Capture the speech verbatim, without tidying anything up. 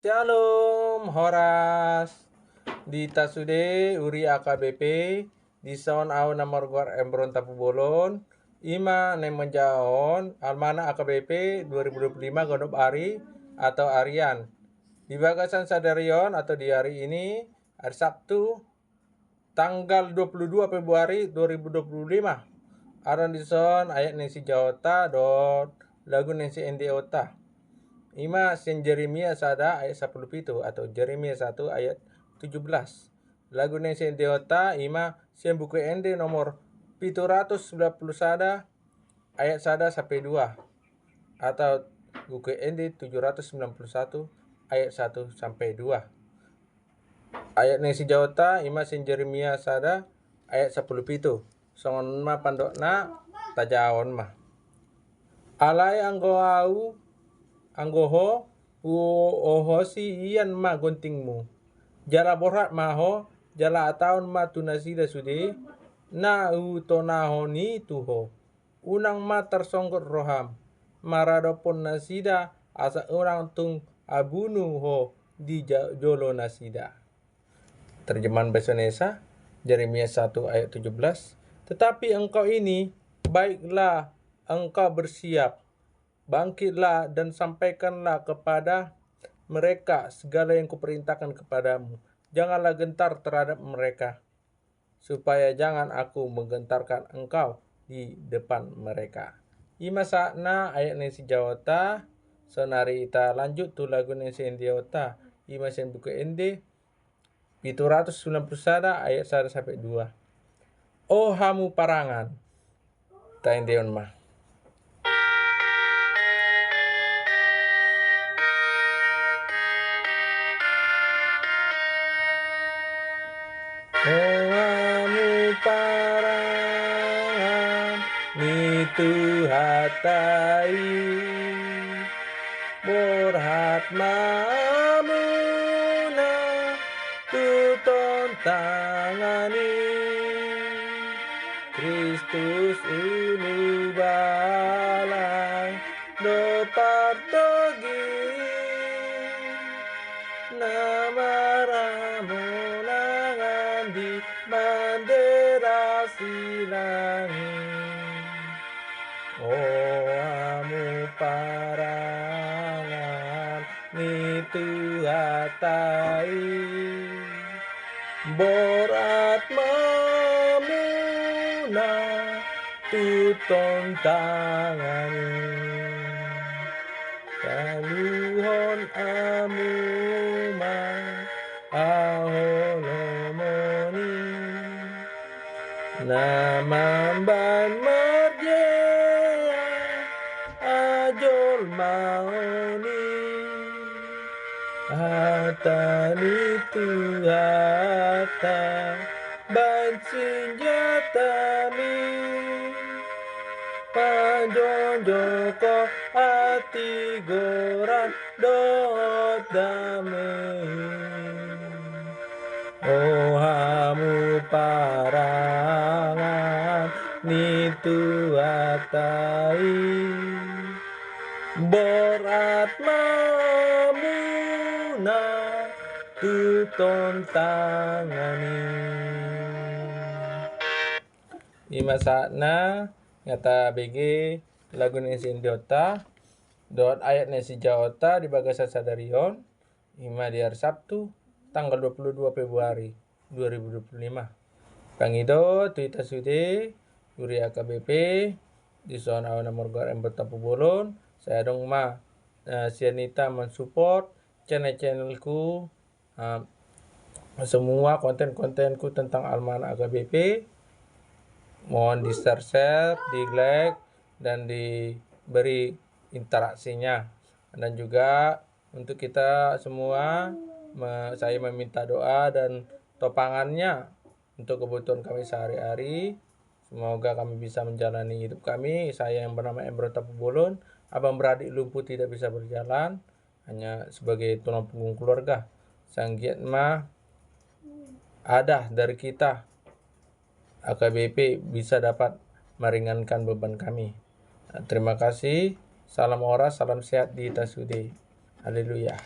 Shalom, horas. Di hita sude huria A K B P, dison ahu na margoar Embron Tampubolon, ima na manjahahon almanak A K B P dua ribu dua puluh lima genep ari atau harian. Di bagasan sadari on atau di hari ini, hari Sabtu, tanggal dua puluh dua Februari dua ribu dua puluh lima. Adong dison ayat na sijahaonta dohot lagu na siendeonta. Ima sian Jeremia sada ayat sapuluh pitu atau Jeremia satu ayat tujuh belas. Lagu na siendeonta ima sian Buku Ende nomor pitu ratus sembilan puluh sada ayat sada sampe dua, atau Buku Ende tujuh ratus sembilan puluh satu ayat satu sampe dua. Ayat na sijahaonta ima sian Jeremia sada ayat sapuluh pitu. Songon on ma pandokna, tajahahon ma. Alai anggo ahu, anggo ho, huohosi hian ma gontingmu. Jala borhat ma ho, jala hatahon ma tu nasida sude na hutonahon i tu ho. Unang ma tarsonggot roham maradophon nasida, asa unang tung habunu ho di ja-, jolo nasida. Terjemahan bahasa Indonesia, Jeremia satu ayat tujuh belas. Tetapi engkau ini, baiklah engkau bersiap, bangkitlah dan sampaikanlah kepada mereka segala yang kuperintahkan kepadamu. Janganlah gentar terhadap mereka, supaya jangan Aku menggentarkan engkau di depan mereka. Ima sahatna ayat na sijahaonta. Saonari hita lanjut tu lagu na siendeonta. Ima sian Buku Ende pitu ratus sembilan puluh sada ayat sada sampe dua. O hamu parangan. Taendehon ma. O hamu parangan ni Tuhanta i, borhat ma hamuna tu tontangan i. Kristus ulubalang do partogi, na marhamonangan di bandera silang i. O hamu parangan ni Tuhanta i, borhat ma hamuna tu tontangan i. Taluhon hamu ma haholomon i, na mambahen marjea ajolmaon i. Hata ni Tuhanta bahen sinjatami, manjongjongkon hatigoran dohot dame. O hamu parangan ni Tuhanta i, borhat ma hamuna tu tontangan i. Ima sahatna, nga tabege lagu na siendeonta dohot ayat na sijahaonta di bagasan sadari on. Ima di hari Sabtu, tanggal dua puluh dua Februari dua ribu dua puluh lima. Pangido tu hita sude, huria H K B P, dison ahu na margoar Embon Tampubolon, sai adong ma, eh, sian hita mensupport channel-channelku, eh, semua konten-kontenku tentang Almanak H K B P. Mohon di-share-share, di-like, dan diberi interaksinya. Dan juga untuk kita semua, me-, saya meminta doa dan topangannya untuk kebutuhan kami sehari-hari. Semoga kami bisa menjalani hidup kami. Saya yang bernama Embon Tampubolon, abang beradik lumpuh tidak bisa berjalan, hanya sebagai tulang punggung keluarga. Sai anggiat ma ada dari kita H K B P bisa dapat meringankan beban kami. Terima kasih. Salam horas, salam sehat di hita sude. Haleluya.